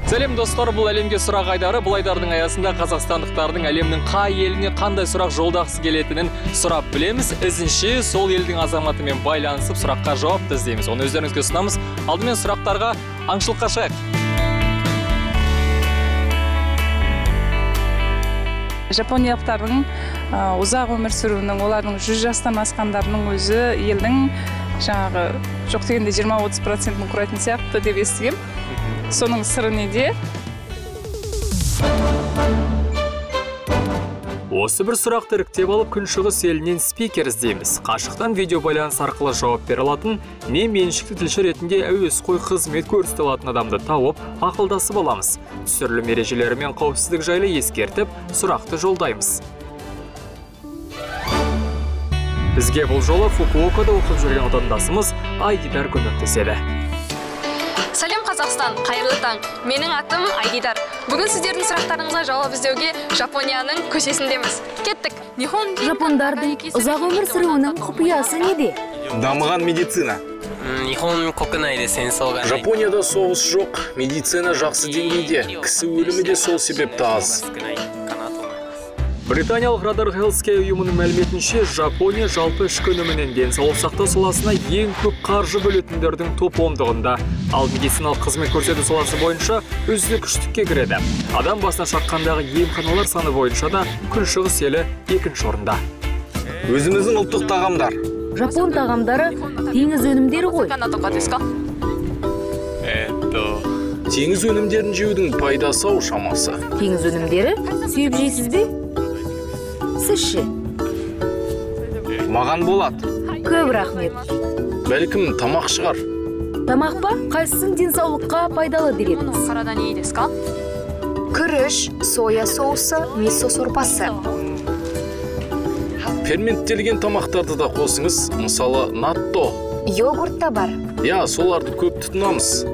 Сәлем достар, бұл әлемге сұрақ айдары. Бұл айдардың аясында қазақстандықтардың әлемнің қай еліне қандай сұрақ жолдағысы келетінін сұрап білеміз. Ізінше сол елдің азаматымен байланысып сұраққа жауап іздейміз. Оны өздеріңізге ұсынамыз. Алдымен сұрақтарға аңшылыққа шығайық. Жапониялықтардың ұзақ өмір сүруінің, олардың 100 жастан асқандарының өзі елдің жаңағы жоқ дегенде 20-30%-ін құрайтын сияқты деп естігем. Соның сыры неде? Осы бір сұрақты іріктеп алып, күншығыс елінен спикер іздейміз. Қашықтан видеобайланыс арқылы жауап бере алатын, не меншікті тілші ретінде әуесқой қызмет көрсете алатын адамды тауып, ақылдасып аламыз. Түсірілім ережелері мен қауіпсіздік жайлы ескертіп, сұрақты жолдаймыз. Бізге бұл жолы Фукуокада оқып жүрген отандасымыз Айдидар көмектеседі. Сәлем Қазақстан, қайырлы таң. Менің атым Айдидар. Бүгін сіздердің сұрақтарыңызға жауап іздеуге Жапонияның көшесіндеміз. Кеттік. Жапондардың ұзақ өмір сүруінің құпиясы неде? Дамыған медицина. Жапонияда соғыс жоқ, медицина жақсы деңгейде, кісі өлімі де сол себепті аз. Британиялық Radar Healthcare ұйымының мәліметінше, Жапония жалпы ішкі өнімінен денсаулық сақтау саласына ең көп қаржы бөлетіндердің топ ондығында. Ал медициналық қызмет көрсету саласы бойынша үздік үштікке кіреді. Адам басына шаққандағы емханалар саны бойынша да күншығыс елі екінші орында. Өзіміздің ұлттық тағамдар. Жапон тағамдары теңіз өнімдері ғой. Теңіз өнімдерін жеудің пайдасы ау шамасы. Теңіз өнімдері сүйіп жейсіз бе? Сіз ше? Маған болады. Көп рахмет. Бәлкім тамақ шығар. Тамақ па? Қайсысын денсаулыққа пайдалы дер едіңіз? Күріш, соя соусы, мисо сорпасы. Ферменттелген тамақтарды да қосыңыз, мысалы натто. Йогурт та бар. Я, соларды көп тұтынамыз.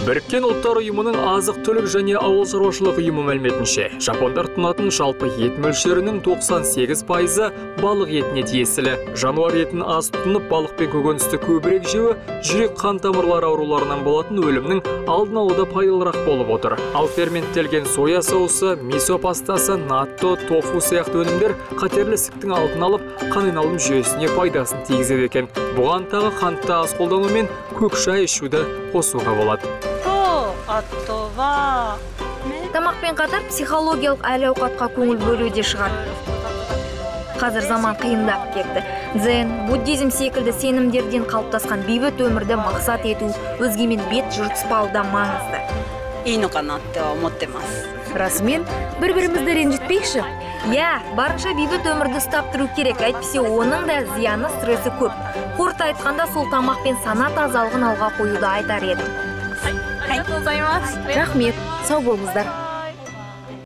Біріккен Ұлттар Ұйымының азық-түлік және ауыл шаруашылық ұйымы мәліметінше, жапондар тұтынатын жалпы ет мөлшерінің 98%-ы балық етіне тиесілі. Жануар етін аз тұтынып, балық пен көкөністі көбірек жеуі жүрек қан тамырлары ауруларынан болатын өлімнің алдын алуда пайдалырақ болып отыр. Ал ферменттелген соя соусы, мисо пастасы, натто, тофу сияқты өнімдер қатерлі ісіктің алдын алып, қан айналым жүйесіне пайдасын тигізеді екен. Бұған тағы қантты аз қолдану мен көк шай ішуді қосуға болады. Тамақпен қатар психологиялық әл-ауқатқа көңіл бөлу де шығар. Қазір заман қиындап кетті. Дзен, буддизм секілді сенімдерден қалыптасқан бейбіт өмірді мақсат ету, өзгемен бет жыртыспау да маңызды. Расымен, бір-бірімізді ренжітпейікші. Иә, барынша бейбіт өмірді ұстап тұру керек, әйтпесе оның да зияны, стресі көп. Қорыта айтқанда, сол тамақ пен сана тазалығын алға қоюды айтар едім. Рахмет, сау болыңыздар.